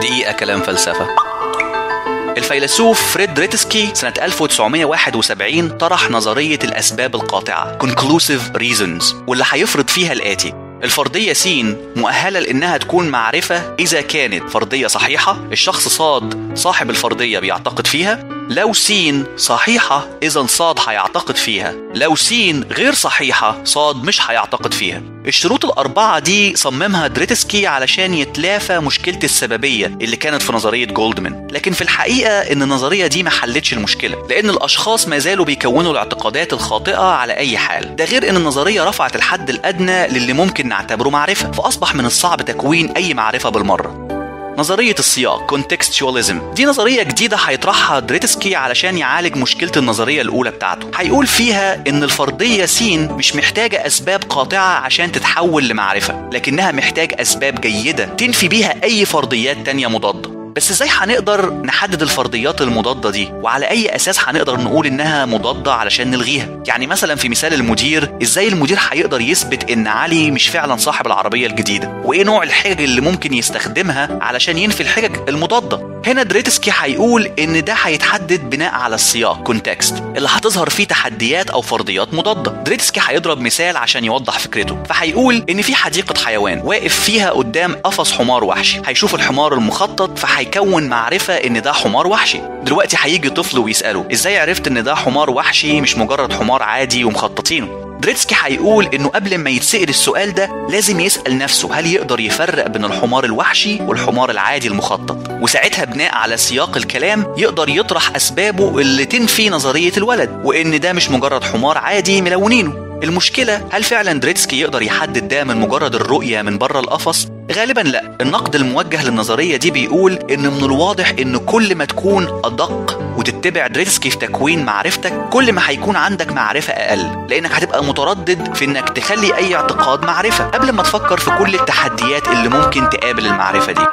دقيقة كلام فلسفة. الفيلسوف فريد دريتسكي سنة 1971 طرح نظرية الأسباب القاطعة Conclusive Reasons، واللي هيفرض فيها الآتي: الفرضية س مؤهلة لأنها تكون معرفة إذا كانت فرضية صحيحة، الشخص صاد صاحب الفرضية بيعتقد فيها. لو س صحيحة إذا صاد هيعتقد فيها، لو س غير صحيحة صاد مش هيعتقد فيها. الشروط الأربعة دي صممها دريتسكي علشان يتلافى مشكلة السببية اللي كانت في نظرية جولدمان، لكن في الحقيقة إن النظرية دي ما حلتش المشكلة، لأن الأشخاص ما زالوا بيكونوا الاعتقادات الخاطئة على أي حال. ده غير إن النظرية رفعت الحد الأدنى للي ممكن نعتبره معرفة، فأصبح من الصعب تكوين أي معرفة بالمرة. نظرية السياق Contextualism دي نظرية جديدة هيطرحها دريتسكي علشان يعالج مشكلة النظرية الأولى بتاعته. هيقول فيها إن الفرضية س مش محتاجة أسباب قاطعة عشان تتحول لمعرفة، لكنها محتاج أسباب جيدة تنفي بيها أي فرضيات تانية مضادة. بس ازاي هنقدر نحدد الفرضيات المضادة دي؟ وعلى أي أساس هنقدر نقول إنها مضادة علشان نلغيها؟ يعني مثلا في مثال المدير، ازاي المدير هيقدر يثبت إن علي مش فعلا صاحب العربية الجديدة؟ وإيه نوع الحجج اللي ممكن يستخدمها علشان ينفي الحجج المضادة؟ هنا دريتسكي هيقول إن ده هيتحدد بناء على السياق context اللي هتظهر فيه تحديات أو فرضيات مضادة. دريتسكي هيضرب مثال عشان يوضح فكرته، فهيقول إن في حديقة حيوان واقف فيها قدام قفص حمار وحشي، هيشوف الحمار المخطط فهيكون معرفة إن ده حمار وحشي. دلوقتي هيجي طفل ويسأله إزاي عرفت إن ده حمار وحشي مش مجرد حمار عادي ومخططينه؟ دريتسكي هيقول إنه قبل ما يتسأل السؤال ده لازم يسأل نفسه هل يقدر يفرق بين الحمار الوحشي والحمار العادي المخطط، وساعتها بناء على سياق الكلام يقدر يطرح أسبابه اللي تنفي نظرية الولد، وإن ده مش مجرد حمار عادي ملونينه. المشكلة هل فعلا دريتسكي يقدر يحدد ده من مجرد الرؤية من بره القفص؟ غالبا لا. النقد الموجه للنظرية دي بيقول إن من الواضح إن كل ما تكون أدق وتتبع دريتسكي في تكوين معرفتك، كل ما هيكون عندك معرفة أقل، لأنك هتبقى متردد في إنك تخلي أي اعتقاد معرفة قبل ما تفكر في كل التحديات اللي ممكن تقابل المعرفة دي.